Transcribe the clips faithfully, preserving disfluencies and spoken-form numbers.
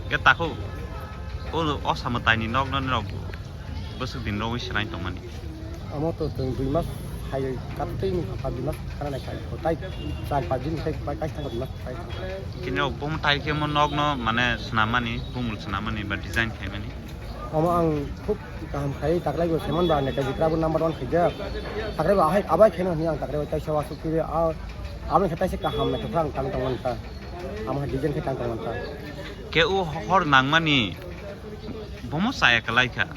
Ke takhuk, o, o samwtaini nokno norok bwswk din rogwi swrang tongmani? Amo to chwng dui mas hai katwtwi wngkha, dui mas khana naikha, tai char panch din khai pai kaisa thangkha, dui mas khai thangkha. Kini rok bumtai khe mo nokno mane swnammani, bumul swnammani ba design khaimani? Amo ang khub kaham khai, taklai bo Semon ba Netaji Club number one khaijak. Taklai bo ahai abai khaino hwnwi ang taklai bo taisa wasuk kiri, a, aboni khe taisa kaham naithok kha ang tang tongmani ta. Amo hai design khe tang tongmani ta. Khe o hor nangmani bomo chaya kwlai kha.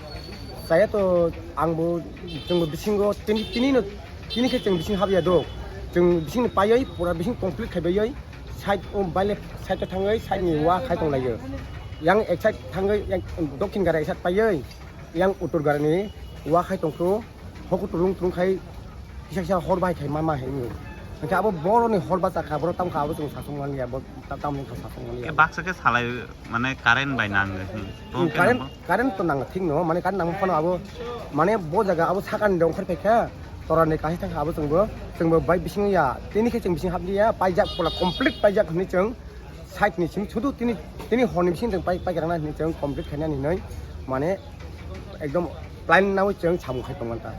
Chaya to ang bo, chwng bo bisingo tini, tini no, tini khe chwng bising habya do. Chwng bising ni paiwi pura bising complete khai baiwi side o baile side o thangwi side ni wa khai tong laio. Yang ek side thangwi yang dokhin gara ek side paiwi yang uttor gara ni wa khai tong kho. Hoko turung turung khai kisa kisa hor bai khai ma ma hai wngyo. Hwnkhe abo boroni hor bacha kha, borok tamo kha abo chwng sasong manya, bo ta-, tamoni kha sasong manya. Khe baksa khe salai mane current bai nang, hmm, to Hmm, khe current, nangbo? Current to nang thik no, mane current nang phano abo mane bo jaga abo sakani de ongkhar phaikha, torani kaisa thangkha abo chwngbo, chwngbo bai bising ya, tini khe chwng bising hapli ya, paijak pula complete paijak hwnwi chwng side ni simi sudu tini, tini hor ni bising chwng pai, pai rang nai hwnwi chwng complete khainani hwnwi mane ekdom plan nawi chwng samung khai tongmani ta.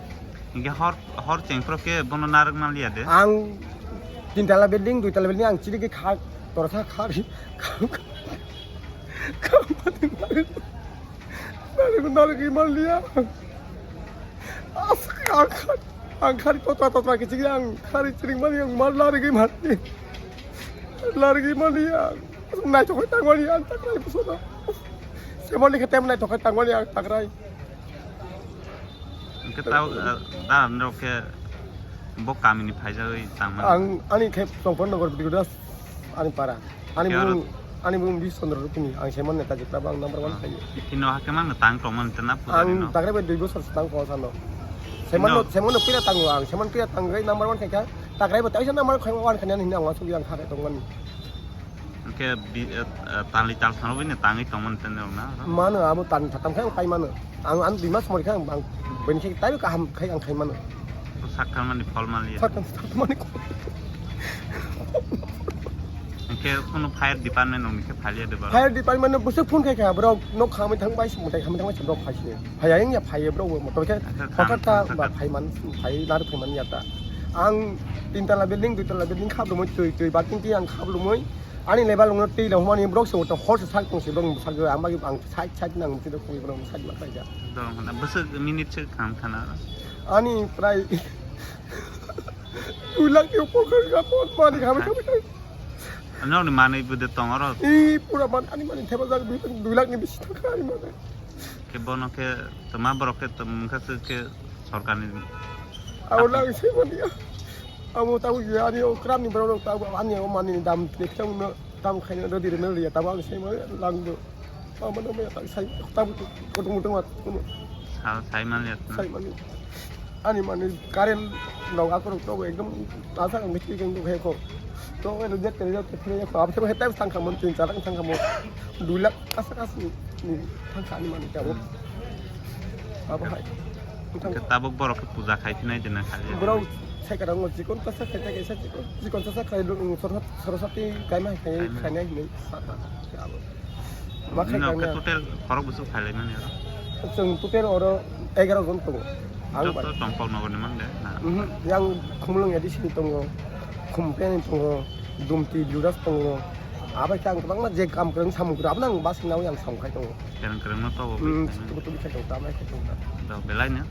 Hingke hor, hor chengphro khe bono narwk manliya de? Ang tin tala building, dui tala building ang chiri khe kha, torsa kha, kha, kha, narwk, narwk manliya. Ang khari, ang khari totra totra kichigwi ang khari chiring mani ang mal larigwi mani. Larigwi mani ang naithok khe tangmani ang takrai busono. Semoni khe tem naithok khe tangmani ang takrai. Hwnkhe tao, eh, da norok khe bo kamini phaijagwi tangmani? Ang ani khe Chongpon Nogor Bidikudas ani para. Ani bumung, ani bumung Bish Chandra Rupini, ang Semon Netaji Club ang number one khayo. Hino hakhe mangno tang tongmani tena pujari no? Ang takrai bai dui bosor se tang kho sano. Semon no, Semon no pira tango ang, Semon pira tangwi number one khaikha, takrai bai taisa number one khainani hini ang wasuk yang kha tongmani. Hwnkhe bi-, eh, eh, tali tal sano bini tangwi tongmani tena rok na? Mano abo tan satam khe ang pai mano. Ang, ang dui mas mori khe ang, ang bini khe taibo kaham khai ang khai mano. Sak kha mani phol maliya. Sak kha mani. Hwnkhe kuno fire department rokni khe phaliya de ba? Fire department no bwswk phone khai kha, borok nok khamwi thang bai se, mwtai khamwi thang bai se borok phai se. Phai ayang ya phai borok bo motor khe. Acha, hotar ta thang, ba thang, phai man, phai nar phai man ya ta. Ang tin tala building, dui tala building khablumwi twi, twi bating twi ang khablumwi. Ani level wngno twi rok mani borok se, hor se sak tong se borok sak, ang bai ang side side nang twi rok borok side ma khaijak. Dol hwnna bwswk minute swk kham thana? Ani prai dui lakh ni upor kha, kha, mani khamwi, khamwi, khamwi. Nokni manwi bwdwi tong oro? Ee, pura man, ani mani thepajak dui lakh ni bisi thangkha ani mani. Khe bono khe tama borok khe tamo wngkha khe, khe sorkarni. Abo lang se mani. Abo tabuk ani o kramni borok tabuk ani o mani dam khe wngno. Tamo khaina rwdi rwna rwya, tamo ang sai mano langdo. Tamo no maya tak sai, tamo kotung kotung ma kono. Sa-, sai man ya. Sai mani. Ani mani current no akorok to ekdom asa ang mesti keng do heko. To eno jet kare jet kare ko. Abse he time thang khamon tin char thang khamon. Dui lakh asa kas ni thang kha ani mani tamo. Abo hai. Hwnkhe tabuk borok khe puja khai phinai de na khali? Borok sai kwrwngno chikon tasa khai ta kaisa chikon, chikon tasa khai, um, Saraswati kaima hai khai, kaima hai khainai hinwi sa kha. Abo. Ma khai. Nino khe khainai. Total khorok bwswk phailaimani oro? Chwng total oro egaroh jon tongo. Ang joto bai. Tongpok nogorni mang de na? Mhm. Yang Khumulwng A D C ni tongo, Khumpeni tongo, Dumti Biuras tongo. Abai khe ang kwbangma je kam kwrwng samung kwrwng abono ang bus nawi ang samung khai tongo. Kwrwng kwrwngno tobo. Hmm, bai khaina. Tubu tubu khai tongo, tamai khai tongo. Do belai no?